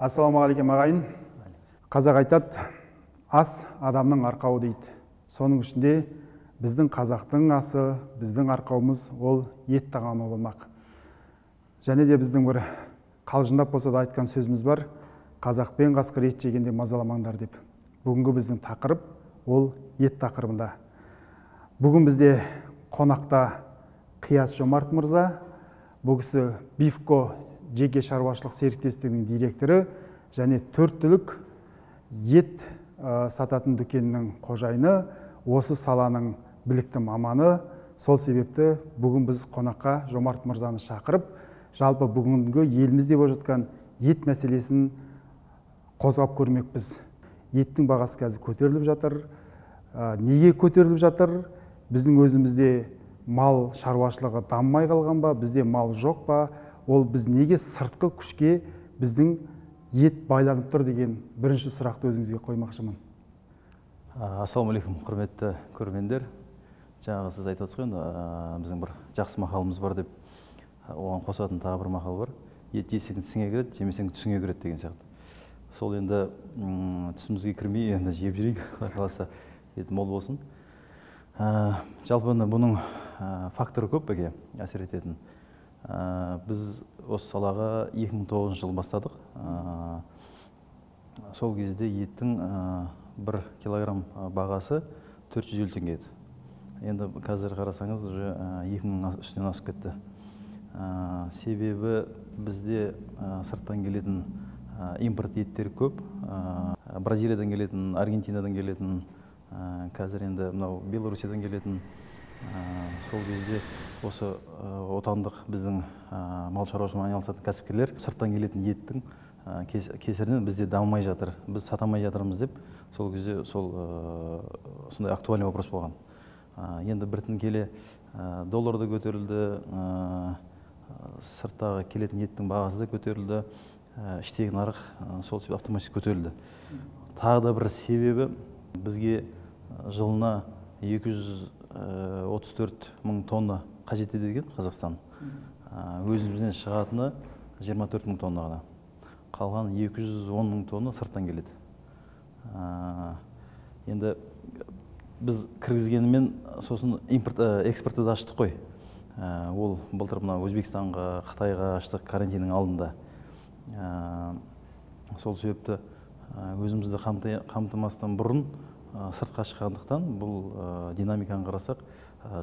Ассалаумағалейкум ағайын. Қазақ айтады, ас адамның арқауы дейді. Соның ішінде біздің қазақтың асы, біздің арқауымыз ол ет тағамы болмақ. Және де біздің бір қалжыңдап болса да айтқан сөзіміз бар, қазақ пен қасқыр ет жегенде мазаламаңдар деп. Бүгінгі біздің тақырып ол ет тақырыбында. Бүгін бізде қонақта Қияс Жомарт мырза, бұл кісі Бифко жеке шаруашылық серіктестігінің директоры және төрт түлік ет сататын дүкеннің қожайыны, осы саланың білікті маманы. Сол себепті бүгін біз қонаққа Жомарт мырзаны шақырып, жалпы бүгінгі елімізде болып жатқан ет мәселесін қозғап көрмекпіз. Еттің бағасы қазір көтеріліп жатыр. Неге көтеріліп жатыр? Біздің өзімізде мал шаруашылығы дамымай қалған ба? Бізде мал жоқ па? Ол біз неге сыртқы күшке біздің ет байланып тұр деген бірінші сұрақты өзіңізге қоймақшымын. Ассалаумағалейкум, құрметті көрермендер. Жаңағы сіз айтып отырсыз ғой, енді біздің бір жақсы мақалымыз бар деп, оған қосатын тағы бір мақал бар. Ет жесең тісіңе кіреді, жемесең түсіңе кіреді деген сияқты. Сол енді түсімізге кірмей енді жеп жүрейік, Құдай қаласа ет мол болсын. Жалпы енді бұның факторы көп бәке әсер ететін. Біз осы салаға 2009 жылы бастадық. Сол кезде еттің 1 килограмм бағасы 450 теңге еді. Енді қазір қарасаңыз, уже 2000 үстінен асып кетті. Себебі бізде сырттан келетін импорт еттер көп. Бразилиядан келетін, Аргентинадан келетін, қазір енді мынау Белоруссиядан келетін. Сол кезде осы отандық біздің мал шаруашылығымен айналысатын кәсіпкерлер сырттан келетін еттің кесірінен бізде дамымай жатыр, біз сата алмай жатырмыз деп, сол кезде сол сондай актуальный вопрос болған. Енді біртін келе доллар да көтерілді, сырттағы келетін еттің бағасы да көтерілді, іштегі нарық сол себепті автоматически көтерілді. Тағы да бір себебі, бізге жылына 234 мың тонна қажет етеді екен Қазақстан. Өзімізден шығатыны 24 мың тонна ғана. Қалған 210 мың тонна сырттан келеді. Енді біз кіргізгенімен сосын импорт, экспортты да аштық қой. Ол былтыр мына Өзбекстанға, Қытайға аштық карантиннің алдында. Сол себепті өзімізді қамтымастан бұрын сыртқа шыққандықтан бұл динамиканы қарасақ,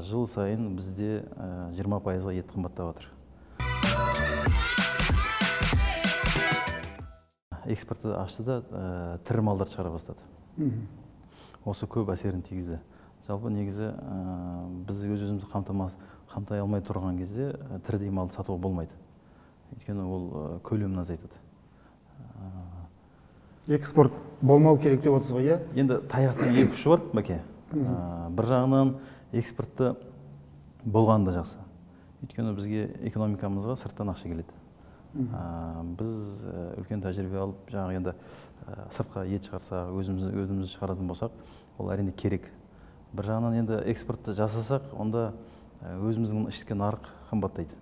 жыл сайын бізде 20%-ға ет қымбаттап жатыр. Экспортты ашты да тірі малдарды шығара бастады. Осы көп әсерін тигізді. Жалпы негізі біз өз-өзімізді қамтай алмай тұрған кезде тірідей малды сатуға болмайды. Өйткені ол көлемін азайтады. Экспорт болмау керек деп отырсыз ғой, иә? Енді таяқтың екі ұшы бар, бәке. Бір жағынан экспортты болғаны да жақсы. Өйткені бізге экономикамызға сырттан ақша келеді. Біз үлкен тәжірибе алып, жаңағы енді сыртқа ет шығарсақ, өзіміз шығаратын болсақ, ол әрине керек. Бір жағынан енді экспортты жасасақ, онда өзіміздің ішкі нарық қымбаттайды.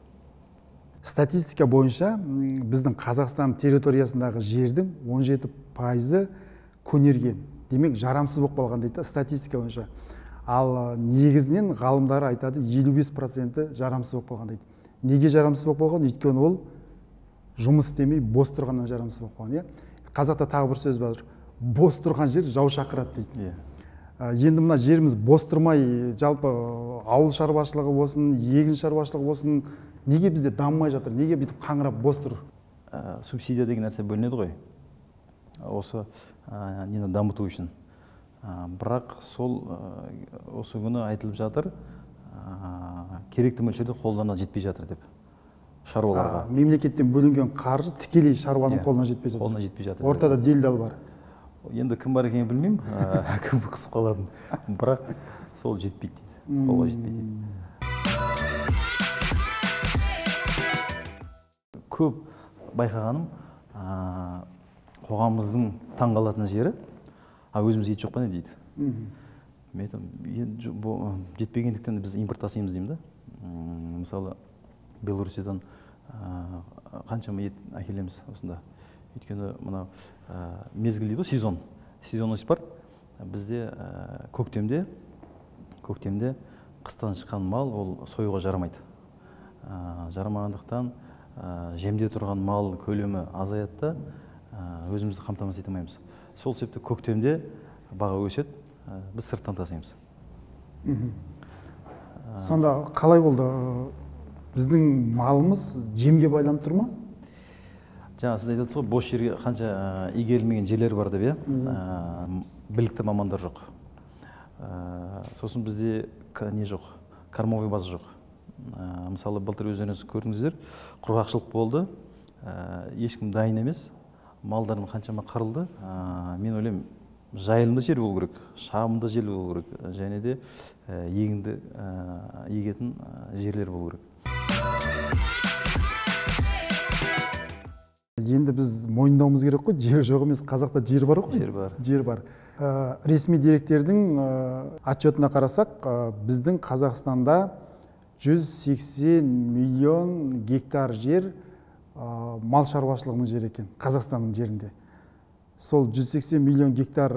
Статистика бойынша біздің Қазақстан территориясындағы жердің 17%-ы көнерген, демек жарамсыз болып қалған дейді статистика бойынша. Ал негізінен ғалымдар айтады 55%-і жарамсыз болып қалған дейді. Неге жарамсыз болып қалған? Өйткені ол жұмыс істемей бос тұрғаннан жарамсыз болып қалған, иә? Қазақта тағы бір сөз бар, бос тұрған жер жау шақырады дейді. Енді мына жеріміз бос тұрмай, жалпы ауыл шаруашылығы болсын, егін шаруашылығы болсын, неге бізде дамымай жатыр, неге бүйтіп қаңырап бос тұр? Субсидия деген нәрсе бөлінеді ғой, осы нені дамыту үшін. Бірақ сол осы күні айтылып жатыр, керекті мөлшерде қолдарына жетпей жатыр деп шаруаларға. Мемлекеттен бөлінген қаржы тікелей шаруаның қолына жетпей жатыр. Қолына жетпей жатыр. Ортада делдал бар. Енді кім бар екенін білмеймін, кім қысып қалатын. Бірақ сол жетпейді дейді, қолға жетпейді дейді. Көп байқағаным, қоғамымыздың таңғалатын жері, а өзімізге ет жоқ па не дейді. Мен айтамын, жетпегендіктен біз импорт тасимыз деймін да. Мысалы, Белоруссиядан қаншама ет әкелеміз осында. Өйткені мынау мезгіл дейді ғой, сезон. Сезонность бар. Бізде көктемде қыстан шыққан мал ол союға жарамайды. Жарамағандықтан жемде тұрған мал көлемі азаяды да, өзімізді қамтамасыз ете алмаймыз. Сол себепті көктемде баға өседі, біз сырттан тасимыз. Сонда қалай болды? Біздің малымыз жемге байланып тұр ма? Жаңа сіз айтасыз ғой, бос жерге қанша игерілмеген жерлер бар деп, иә? Білікті мамандар жоқ. Сосын бізде не жоқ, кормовый база жоқ. Мысалы, былтыр өздеріңіз көрдіңіздер, құрғақшылық болды, ешкім дайын емес, малдардың қаншама қырылды. Мен ойлаймын, жайылымды жер болу керек, шабынды жер болу керек, және де егінді егетін жерлер болу керек. Енді біз мойындауымыз керек қой, жер жоқ емес, қазақта жер бар ғой. Жер бар. Жер бар. Ресми деректердің отчетына қарасақ, біздің Қазақстанда 180 миллион гектар жер мал шаруашылығының жері екен, Қазақстанның жерінде. Сол 180 миллион гектар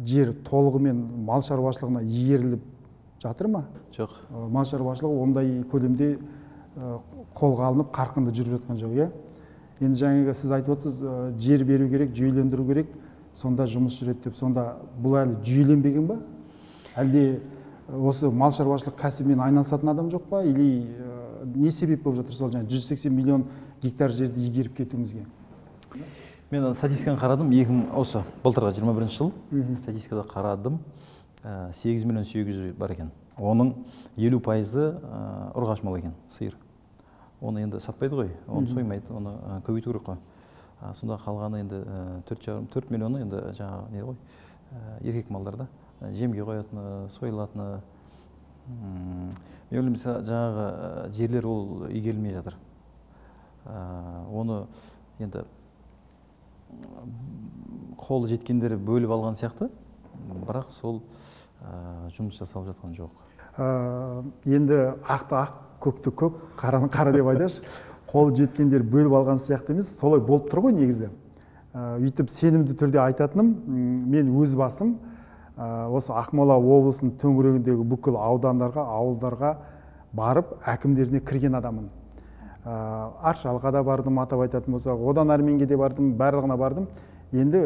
жер толығымен мал шаруашылығына игеріліп жатыр ма? Жоқ. Мал шаруашылығы ондай көлемде қолға алынып, қарқынды жүріп жатқан жоқ, иә? Енді жаңағы сіз айтып отырсыз, жер беру керек, жүйелендіру керек, сонда жұмыс жүреді деп. Сонда бұл әлі жүйеленбеген ба? Әлде осы мал шаруашылық кәсібімен айналысатын адам жоқ па? Или не себеп болып жатыр сол жаңа 180 миллион гектар жерді игеріп кетуімізге? Мен статистиканы қарадым, осы былтырғы 21 жыл статистикада қарадым, 8 миллион 800 бар екен. Оның 50% ұрғаш мал екен, сиыр. Оны енді сатпайды ғой, оны соймайды, оны көбейту керек қой. Сонда қалғаны енді 4,5 миллионы енді жаңағы не ғой, еркек малдар да, жемге қоятыны, сойылатыны. Мен ойлаймын, жаңағы жерлер ол игерілмей жатыр. Оны енді қолы жеткендері бөліп алған сияқты, бірақ сол жұмыс жасалып жатқан жоқ. Енді ақты ақ, көкті көк, қараны қара деп айтайыншы. Қолы жеткендер бөліп алған сияқты емес, солай болып тұр ғой негізі. Өйтіп сенімді түрде айтатыным, мен өз басым осы Ақмола облысының төңірегіндегі бүкіл аудандарға, ауылдарға барып әкімдеріне кірген адаммын. Аршалыға да бардым, атап айтатын болсақ, одан Арменге де бардым, барлығына бардым. Енді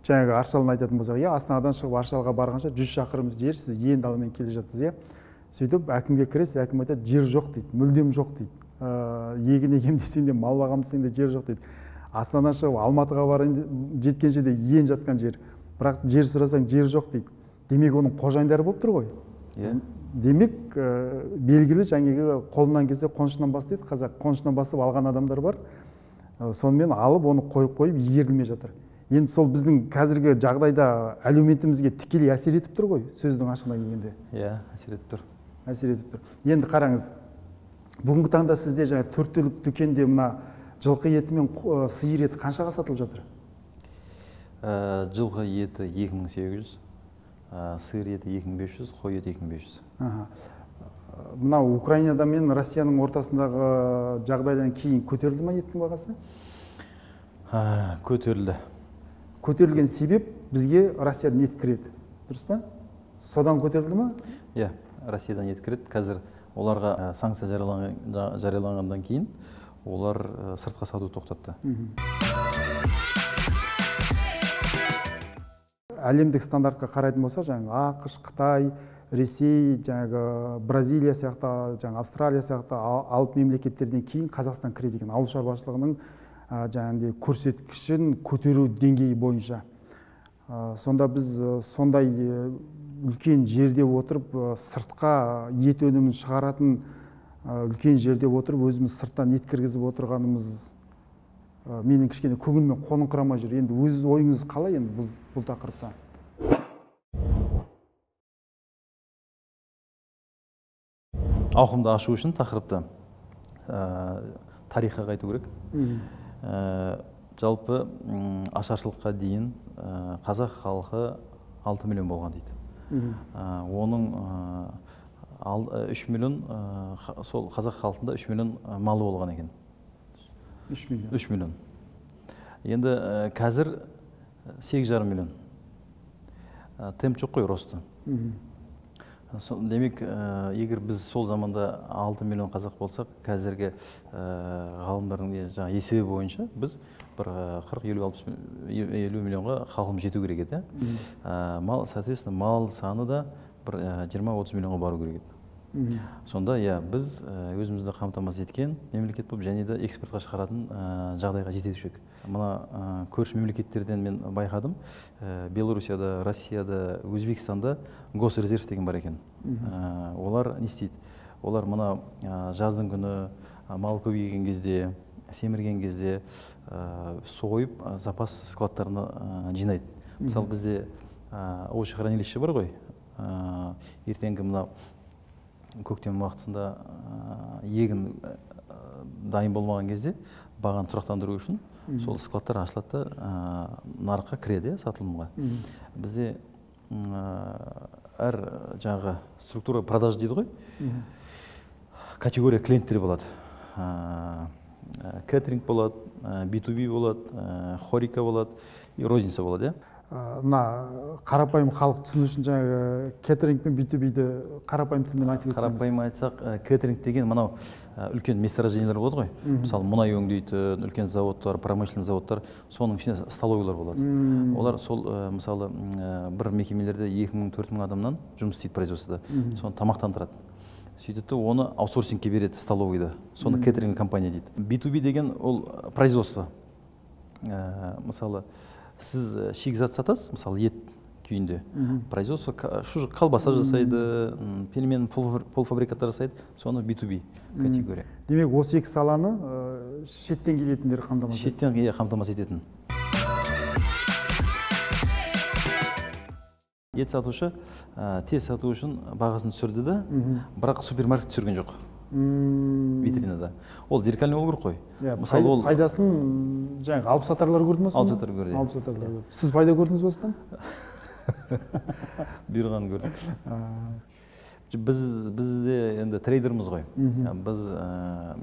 жаңағы Аршалыны айтатын болсақ, иә, Астанадан шығып Аршалыға барғанша 100 шақырым жер, сіз ен даламен келе жатсыз, иә. Сөйтіп әкімге кіресіз, әкім айтады, жер жоқ дейді, мүлдем жоқ дейді. Егін егем десең де, мал бағам десең де жер жоқ дейді. Астанадан шығып Алматыға барайын жеткенше де ен жатқан жер. Бірақ жер сұрасаң жер жоқ дейді. Демек оның қожайындары болып тұр ғой. Демек, белгілі жаңағы қолынан келсе қонышынан бас дейді қазақ. Қонышынан басып алған адамдар бар. Сонымен алып оны қойып игерілмей жатыр. Енді сол біздің қазіргі жағдайда әлеуметімізге тікелей әсер етіп тұр ғой, сөздің ашығына келгенде. Иә, әсер етіп тұр. Әсер етіп тұр. Енді қараңыз, бүгінгі таңда сізде жаңа төрт түлік дүкенде мына жылқы еті мен сиыр еті қаншаға сатылып жатыр? Жылқы еті 2800, сиыр еті 2500, қой еті 2500. Мына Украинада мен Россияның ортасындағы жағдайдан кейін көтерілді ма еттің бағасы? Көтерілді. Көтерілген себеп бізге Россиядан ет кіреді, дұрыс па? Содан көтерілді ма? Иә, Россиядан ет кіреді. Қазір оларға санкция жарияланғаннан кейін олар сыртқа сатуды тоқтатты. Әлемдік стандартқа қарайтын болсақ, жаңағы АҚШ, Қытай, Ресей, жаңағы Бразилия сияқты, жаңағы Австралия сияқты алып мемлекеттерден кейін Қазақстан кіреді екен. Ауыл шаруашылығының жаңағындай көрсеткішін көтеру деңгейі бойынша. Сонда біз сондай үлкен жерде отырып, сыртқа ет өнімін шығаратын үлкен жерде отырып, өзіміз сырттан ет кіргізіп отырғанымыз менің кішкене көңіліме қоныңқырамай жүр. Енді өз ойыңыз қалай енді бұл тақырыпта? Ауқымды ашу үшін тақырыпты тарихқа қайту керек. Жалпы ашаршылыққа дейін қазақ халқы 6 миллион болған дейді. Оның 3 миллион, сол қазақ халқында 3 миллион малы болған екен. 3 миллион. 3 миллион. Енді қазір 8,5 миллион. Темп жоқ қой росты. Демек, егер біз сол заманда 6 миллион қазақ болсақ, қазіргі ғалымдардың жаңа есебі бойынша біз бір 40, 50, 60, 50 миллионға халқымыз жету керек еді. Мал, соответственно, мал саны да бір 20-30 миллионға бару керек еді. Сонда, иә, біз өзімізді қамтамасыз еткен мемлекет болып, және де экспортқа шығаратын жағдайға жететін едік. Мына көрші мемлекеттерден мен байқадым, Белоруссияда, Россияда, Өзбекстанда госрезерв деген бар екен. Олар не істейді? Олар мына жаздың күні мал көбейген кезде, семірген кезде сойып запас складтарына жинайды. Мысалы, бізде овощехранилище бар ғой. Ертеңгі мына көктем уақытысында егін дайын болмаған кезде бағаны тұрақтандыру үшін сол складтар ашылады да нарыққа кіреді, сатылымға. Бізде әр жаңағы структура продаж дейді ғой, категория клиенттер болады. Кетеринг болады, B2B болады, хорика болады и розница болады. Мына қарапайым халық түсіну үшін жаңағы кетеринг пен B2B-ді қарапайым тілмен айтып өтсеңіз. Қарапайым айтсақ, кетеринг деген мынау үлкен месторождениелер болады ғой. Мысалы, мұнай өңдейтін үлкен заводтар, промышленный заводтар, соның ішінде столовыйлар болады. Олар сол, мысалы, бір мекемелерде 2000-4000 адамнан жұмыс істейді производствода. Соны тамақтандырады. Сөйтіп те оны аутсорсингке береді столовыйды. Соны кетеринг компания дейді. B2B деген ол производство. Мысалы, сіз шикізат сатасыз, мысалы, ет күйінде. Производство колбаса жасайды, пельмен, полуфабрикаттар жасайды, соны B2B категория. Демек, осы екі саланы шеттен келетіндер қамтамасыз етеді. Шеттен, иә, қамтамасыз ететін. Ет сатушы тез сату үшін бағасын түсірді де, бірақ супермаркет түсірген жоқ. Витринада. Ол зеркальный болу керек қой. Мысалы, ол пайдасын жаңағы алып сатарлар көрді ме? Алып сатарлар көрді. Алып сатарлар көрді. Сіз пайда көрдіңіз бе осыдан? Бұйырғанын көрдік. Біз де енді трейдерміз ғой. Біз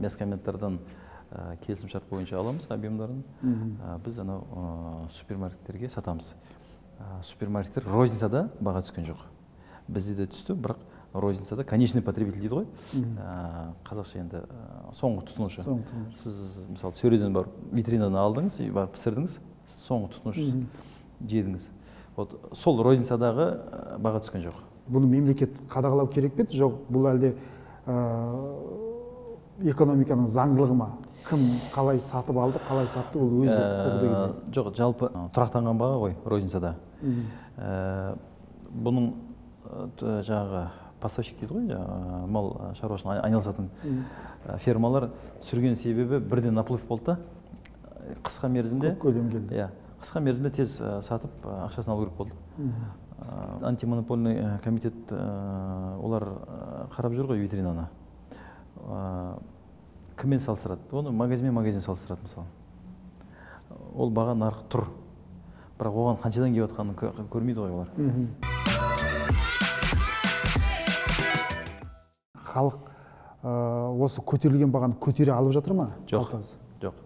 мясокомбинаттардан келісімшарт бойынша аламыз объемдарын. Біз анау супермаркеттерге сатамыз. Супермаркеттер розницада баға түскен жоқ. Бізде де түсті, бірақ розницада конечный потребитель дейді ғой. Қазақша енді соңғы тұтынушы. Сіз, мысалы, сөреден барып витринадан алдыңыз, барып пісірдіңіз, сіз соңғы тұтынушысыз, жедіңіз. Вот сол розницадағы баға түскен жоқ. Бұны мемлекет қадағалау керек пе еді? Жоқ, бұл әлде экономиканың заңдылығы ма? Кім қалай сатып алды, қалай сатты, ол өзі құқығы деген. Жоқ, жалпы тұрақтанған баға ғой розницада. Бұның жаңағы поставщик дейді ғой, мал шаруашылығына айналысатын фермалар түсірген себебі бірден наплыв болды да, қысқа мерзімде. Көп көлем келді. Иә, қысқа мерзімде тез сатып ақшасын алу керек болды. Антимонопольный комитет олар қарап жүр ғой витринаны. Кіммен салыстырады? Оны магазинмен магазин салыстырады, мысалы. Ол баға нарық тұр. Бірақ оған қаншадан келіп жатқанын көрмейді ғой олар. Халық осы көтерілген бағаны көтере алып жатыр ма? Жоқ, жоқ.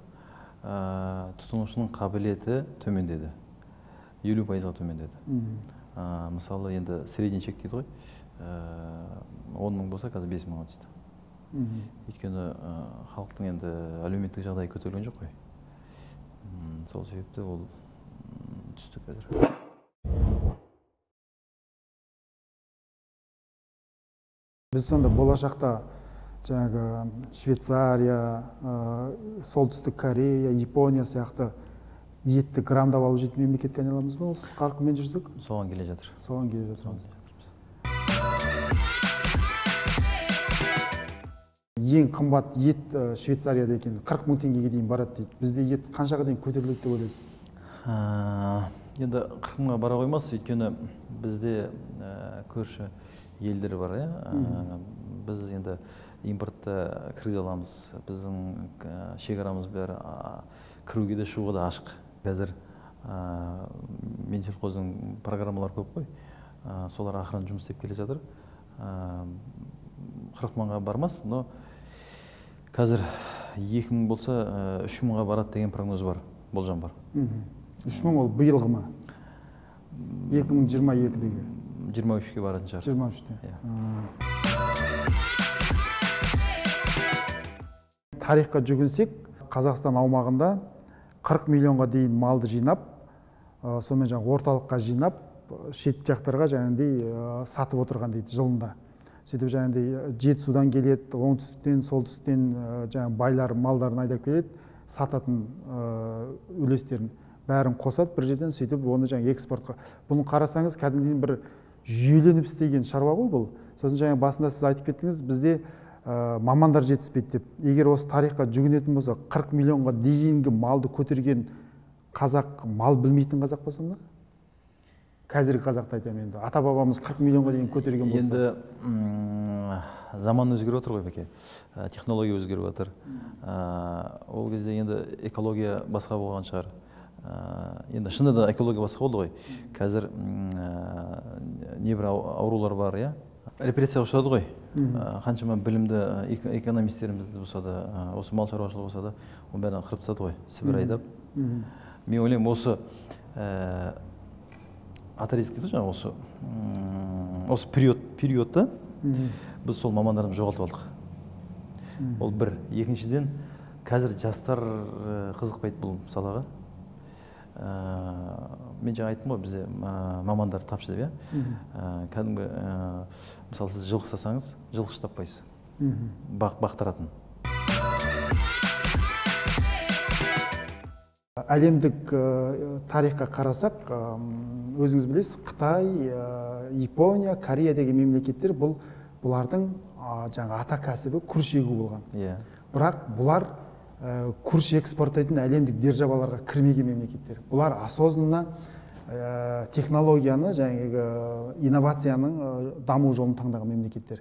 Тұтынушының қабілеті төмендеді. 50%-ға төмендеді. Мысалы, енді средний чек дейді ғой, 10 мың болса, қазір 5 мыңға түсті. Өйткені халықтың енді әлеуметтік жағдайы көтерілген жоқ қой. Сол себепті ол түсті қазір. Біз сонда болашақта жаңағы Швейцария, Солтүстік Корея, Япония сияқты етті грамдап алып жейтін мемлекетке айналамыз ба? Осы қарқынмен жүрсек? Соған келе жатыр. Соған келе жатырмыз. Ең қымбат ет Швейцарияда екен, 40 мың теңгеге дейін барады дейді. Бізде ет қаншаға дейін көтеріледі деп ойлайсыз? Енді 40 мыңға бара қоймас, өйткені бізде көрші елдер бар, иә. Біз енді импортты кіргізе аламыз, біздің шекарамыз бәрі кіруге де шығуға да ашық. Қазір Минсельхоздың программалары көп қой, солар ақырын жұмыс істеп келе жатыр. 40 мыңға бармас, но қазір 2 мың болса 3 мыңға барады деген прогноз бар. болжам бар. 3000 ол биылғы ма? 2022-дегі. 23-ке баратын шығар. 23-те. Тарихқа жүгінсек, Қазақстан аумағында 40 миллионға дейін малды жинап, сонымен жаңа орталыққа жинап, шет жақтарға жаңағыдай сатып отырған дейді жылында. Сөйтіп жаңағыдай Жетісудан келеді, оңтүстіктен, солтүстіктен жаңа байлар малдарын айдап келеді, сататын үлестерін бәрін қосады бір жерден, сөйтіп оны жаңа экспортқа. Бұны қарасаңыз, кәдімгідей бір жүйеленіп істеген шаруа ғой бұл. Сосын жаңа басында сіз айтып кеттіңіз, бізде мамандар жетіспейді деп. Егер осы тарихқа жүгінетін болса, 40 миллионға дейінгі малды көтерген қазақ, мал білмейтін қазақ болса ма? Қазіргі қазақты айтамын енді. Ата-бабамыз 40 миллионға дейін көтерген болса. Енді заман өзгеріп отыр ғой, бәке. Технология өзгеріп отыр. Ол кезде енді экология басқа болған шығар. Енді шынында да экология басқа болды ғой. Қазір небір аурулар бар, иә? Репрессияға ұшырады ғой. Қаншама білімді экономистеріміз болса да, осы мал шаруашылығы болса да, оның бәрін қырып тастады ғой, Сібір айдап. Мен ойлаймын, осы отрезок дейді ғой жаңағы, осы периодта біз сол мамандарымызды жоғалтып алдық. Ол бір. Екіншіден, қазір жастар қызықпайды бұл салаға. Мен жаңа айттым ғой, бізде мамандар тапшы деп, иә? Кәдімгі, мысалы, сіз жылқы сатсаңыз, жылқышы таппайсыз. Бақтыратын. Әлемдік тарихқа қарасақ, өзіңіз білесіз, Қытай, Япония, Корея деген мемлекеттер бұлардың жаңа ата кәсібі күріш егу болған. Бірақ бұлар күріш экспорттайтын әлемдік державаларға кірмеген мемлекеттер. Бұлар осознанно технологияны, жаңағы инновацияның даму жолын таңдаған мемлекеттер.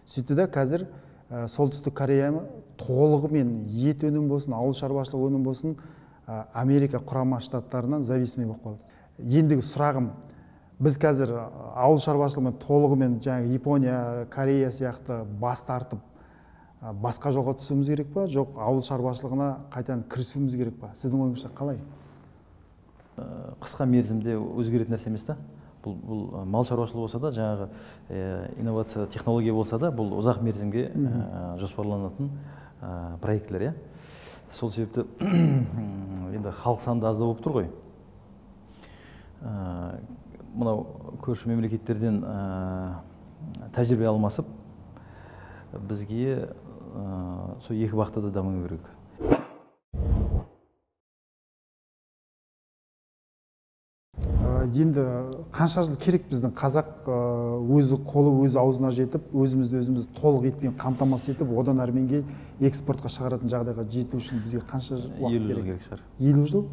Сөйтті де қазір Солтүстік Корея толығымен ет өнім болсын, ауыл шаруашылығы өнім болсын, Америка Құрама Штаттарынан зависимый болып қалды. Ендігі сұрағым, біз қазір ауыл шаруашылығымен толығымен жаңағы Япония, Корея сияқты бас тартып, басқа жолға түсуіміз керек па, жоқ ауыл шаруашылығына қайтадан кірісуіміз керек па? Сіздің ойыңызша қалай? Қысқа мерзімде өзгеретін нәрсе емес та. Бұл мал шаруашылығы болса да, жаңағы инновация, технология болса да, бұл ұзақ мерзімге жоспарланатын проектілер, иә? Сол себепті енді халық саны да аздау болып тұр ғой. Мынау көрші мемлекеттерден тәжірибе алмасып, бізге сол екі бағытта да даму керек. Енді қанша жыл керек біздің қазақ өзі қолы өз аузына жетіп, өзімізді өзіміз толық етпен қамтамасыз етіп, одан әрменге экспортқа шығаратын жағдайға жету үшін бізге қанша уақыт керек? 50 жыл керек шығар. 50 жыл?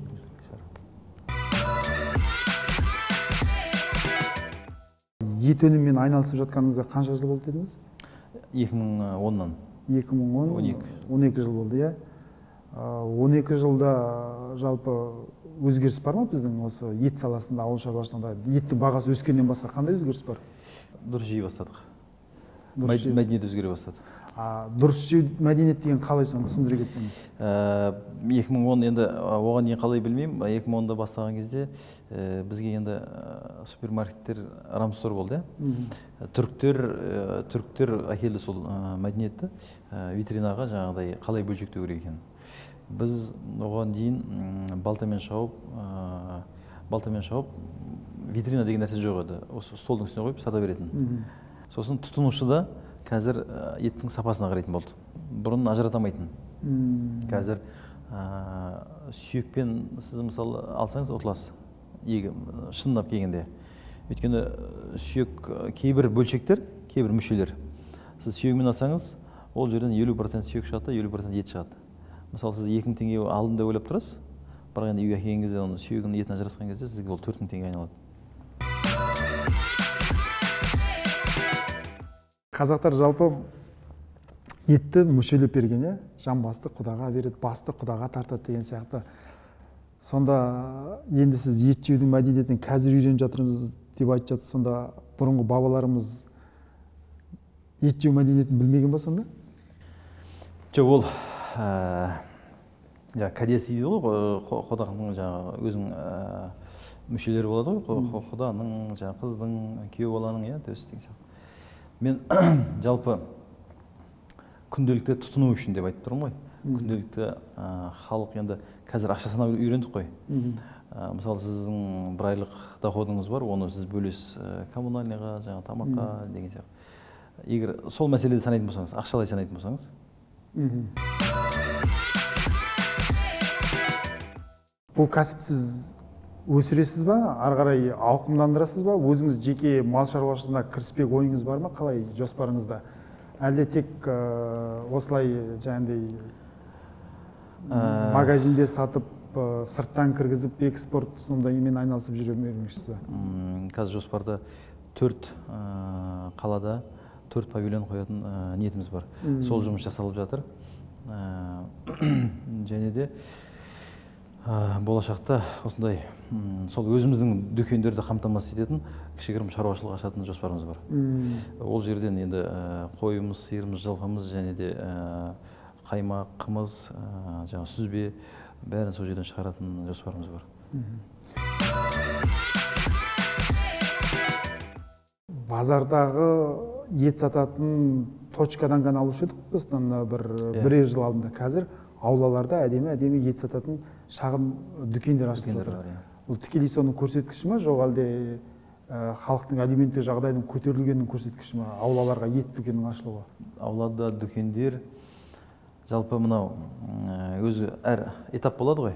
Ет өнімімен айналысып жатқаныңызға қанша жыл болды дедіңіз? 2010-нан. 2010, 12 жыл болды, иә? 12 жылда жалпы өзгеріс бар ма біздің осы ет саласында, ауыл шаруашылығында? Еттің бағасы өскеннен басқа қандай өзгеріс бар? Дұрыс жей бастадық. Мәдениет өзгере бастады. Дұрыс жеу мәдениет деген қалай, соны түсіндіре кетсеңіз? 2010 енді оған дейін қалай білмеймін. 2010-да бастаған кезде бізге енді супермаркеттер Рамстор болды, иә? Түріктер әкелді сол мәдениетті витринаға, жаңағыдай қалай бөлшектеу керек екенін. Біз оған дейін балтамен шауып витрина деген нәрсе жоқ еді. Осы столдың үстіне қойып сата беретін. Сосын тұтынушы да қазір еттің сапасына қарайтын болды. Бұрын ажырата алмайтын. Қазір сүйекпен сіз мысалы алсаңыз ұтыласыз. Шынлап келгенде. Өйткені сүйек кейбір бөлшектер, кейбір мүшелер. Сіз сүйегімен алсаңыз, ол жерден 50% сүйек шығады, 50% ет шығады. Мысалы, сіз 2000 теңге алдым деп ойлап тұрасыз, бірақ енді үйге әкелген кезде оны сүйегін етін ажыратқан кезде сізге ол 4000 теңге айналады. Қазақтар жалпы етті мүшелеп берген, иә? Жамбасты құдаға береді, басты құдаға тартады деген сияқты. Сонда енді сіз ет жеудің мәдениетін қазір үйреніп жатырмыз деп айтып жатсыз, сонда бұрынғы бабаларымыз ет жеу мәдениетін білмеген ба сонда? Жоқ, ол Жаңа кәдесі дейді ғой, қодақтың жаңағы өзінің мүшелері болады ғой, құданың, жаңағы қыздың, күйеу баланың, иә, төс деген сияқты. Мен жалпы күнделікті тұтыну үшін деп айтып тұрмын ғой. Күнделікті халық енді қазір ақша санап үйрендік қой. Мысалы, сіздің бір айлық доходыңыз бар, оны сіз бөлесіз коммунальныйға, жаңағы тамаққа деген сияқты. Егер сол мәселеде санайтын болсаңыз, ақшалай санайтын болсаңыз. Бұл кәсіпсіз өсіресіз ба, ары қарай ауқымдандырасыз ба, өзіңіз жеке мал шаруашылығына кіріспек ойыңыз бар ма, қалай жоспарыңызда? Әлде тек осылай жаңағыдай магазинде сатып, сырттан кіргізіп, экспорт сондаймен айналысып жүре бермекшісіз ба? Қазір жоспарда 4 қалада 4 павильон қоятын ниетіміз бар. Сол жұмыс жасалып жатыр. Және де болашақта осындай сол өзіміздің дүкендерді қамтамасыз ететін кішігірім шаруашылық ашатын жоспарымыз бар. Ол жерден енді қойымыз, сиырымыз, жылқымыз және де қаймақ, қымыз, жаңа сүзбе бәрін сол жерден шығаратын жоспарымыз бар. Базардағы ет сататын точкадан ғана алушы едік осыдан бірер жыл алдында. Қазір аулаларда әдемі-әдемі ет сататын шағын дүкендер ашылып жатыр. Бұл тікелей соның көрсеткіші ме, жоқ әлде халықтың әлеуметтік жағдайының көтерілгенінің көрсеткіші ме, аулаларға ет дүкенінің ашылуы? Аулада дүкендер жалпы мынау өзі әр этап болады ғой.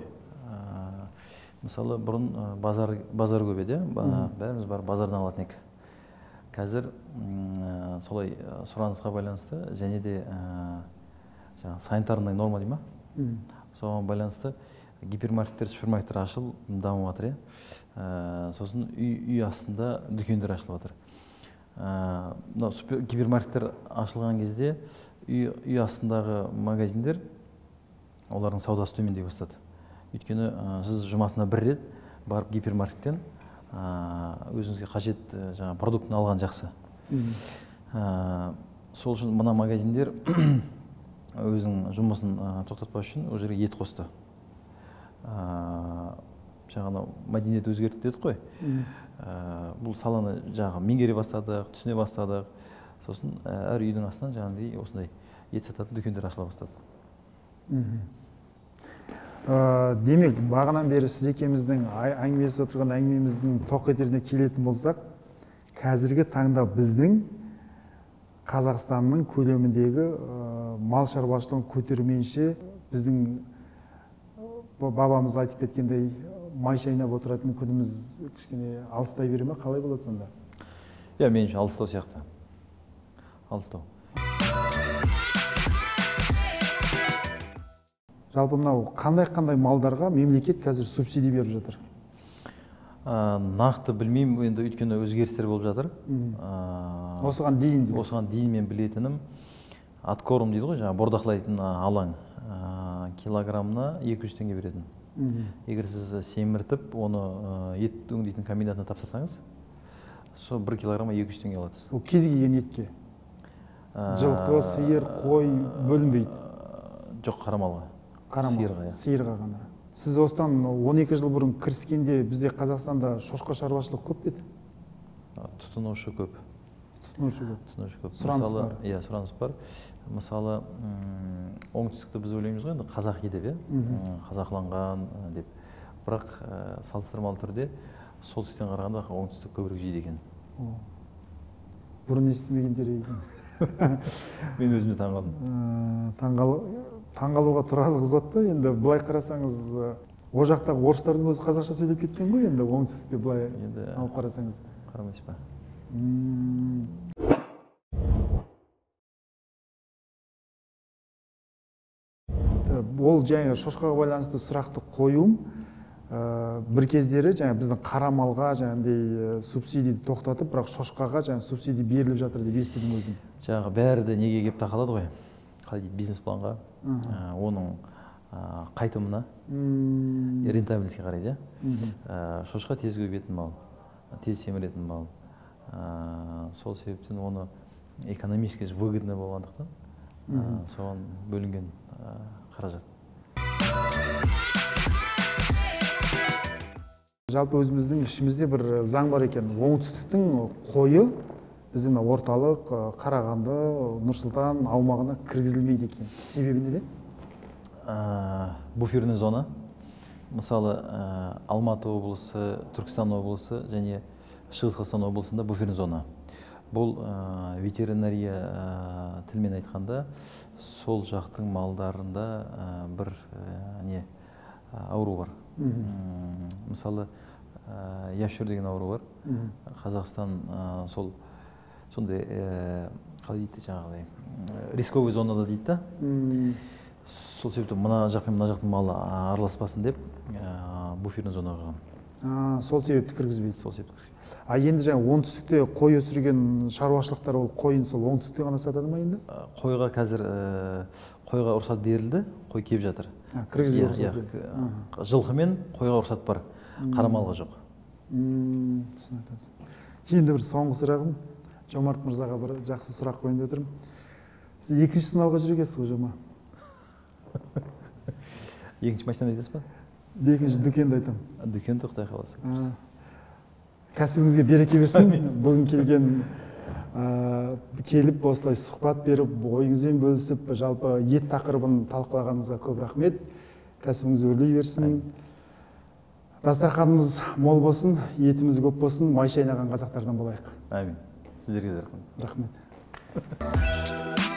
Мысалы, бұрын базар көп еді, бәріміз бар базардан алатын едік. Қазір солай сұранысқа байланысты және де санитарный норма дей ма? Соған байланысты гипермаркеттер, супермаркеттер ашылып дамып жатыр. Сосын үй астында дүкендер ашылып жатыр. Мынау гипермаркеттер ашылған кезде үй астындағы магазиндер, олардың саудасы төмендей бастады. Өйткені сіз жұмасына бір рет барып гипермаркеттен өзіңізге қажет жаңа продуктын алған жақсы. Сол үшін мына магазиндер өзінің жұмысын тоқтатпас үшін ол жерге ет қосты. Жаңағы мәдениет өзгерді дедік қой. Бұл саланы жаңағы меңгере бастадық, түсіне бастадық. Сосын әр үйдің астынан жаңағыдай осындай ет сататын дүкендер ашыла бастады. Демек, бағанан бері сіз екеуміздің әңгімелесіп отырған әңгімеміздің тоқетеріне келетін болсақ, қазіргі таңда біздің Қазақстанның көлеміндегі мал шаруашылығын көтерменше біздің бабамыз айтып кеткендей май шайнап отыратын күніміз кішкене алыстай бере ме, қалай болады сонда? Иә, меніңше алыстау сияқты. Алыстау. Жалпы мынау қандай-қандай малдарға мемлекет қазір субсидия беріп жатыр? Нақты білмеймін, енді өйткені өзгерістер болып жатыр. Осыған дейін? Осыған дейін мен білетінім, откорм дейді ғой, жаңа бордақылайтын алаң, килограммына 200 теңге беретін. Егер сіз семіртіп, оны ет өңдейтін комбинатына тапсырсаңыз, сол 1 килограммға 200 теңге аласыз. Ол кез келген етке? Жылқы, сиыр, қой бөлінбейді? Жоқ, қарамалға. Қарамал, сиырға ғана. Сіз осыдан 12 жыл бұрын кіріскенде бізде Қазақстанда шошқа шаруашылық көп деді? Тұтынушы көп. Тұтынушы көп. Тұтынушы көп. Сұраныс бар. Иә, сұраныс бар. Мысалы, оңтүстікті біз ойлаймыз ғой енді қазақи деп, қазақыланған деп. Бірақ салыстырмалы түрде солтүстіктен қарағанда оңтүстік көбірек жейді екен. Бұрын естімеген дерек екен. Мен өзіме таңғалдым. Таңғалуға тұрарлық зат та, енді былай қарасаңыз, ол жақтағы орыстардың өзі қазақша сөйлеп кеткен ғой, енді оңтүстікте былай алып қарасаңыз. Қарамайсыз ба? Ол жаңа шошқаға байланысты сұрақты қоюым, бір кездері жаңа біздің қара малға жаңағыдай субсидия тоқтатып, бірақ шошқаға жаңа субсидия беріліп жатыр деп естідім өзім. Жаңағы бәрі де неге келіп тақалады ғой? Қалай дейді, бизнес планға, оның қайтымына, рентабельностьке қарайды. Шошқа тез көбейетін мал, тез семіретін мал. Сол себептен оны экономически выгодно болғандықтан соған бөлінген қаражат. Жалпы өзіміздің ішімізде бір заң бар екен. Оңтүстіктің қойы біздің орталық Қарағанды, Нұр-Сұлтан аумағына кіргізілмейді екен. Себебі неде? Буферный зона. Мысалы, Алматы облысы, Түркістан облысы және Шығыс Қазақстан облысында буферный зона. Бұл ветеринария тілмен айтқанда, сол жақтың малдарында бір не ауру бар. Мысалы, ящур деген ауру бар. Қазақстан сол сондай, қалай дейді, жаңағыдай рисковый зонада дейді да. Сол себепті мына жақ пен мына жақтың малы араласпасын деп буферный зонаға қойған. Сол себепті кіргізбейді. Сол себепті кіргізбейді. А енді жаңа оңтүстікте қой өсірген шаруашылықтар ол қойын сол оңтүстікте ғана сатады ма енді? Қойға қазір қойға рұқсат берілді, қой келіп жатыр. Кіргізуге рұқсат берілді. Жылқы мен қойға рұқсат бар, қара малға жоқ. Түсінікті. Енді бір соңғы сұрағым, Жомарт мырзаға бір жақсы сұрақ қояйын деп отырмын. Сіз екінші сыналға жүргенсіз ғой, Жома? Екінші машинаны айтасыз ба? Екінші дүкенді айтамын. Дүкенді Құдай қаласа. Кәсібіңізге береке берсін. Бүгін келіп осылай сұхбат беріп, ойыңызбен бөлісіп, жалпы ет тақырыбын талқылағаныңызға көп рахмет. Кәсібіңіз өрлей берсін. Дастарханымыз мол болсын, етіміз көп болсын, май шайнаған қазақтардан болайық. Әмин. Сіздерге де рахмет. Рахмет.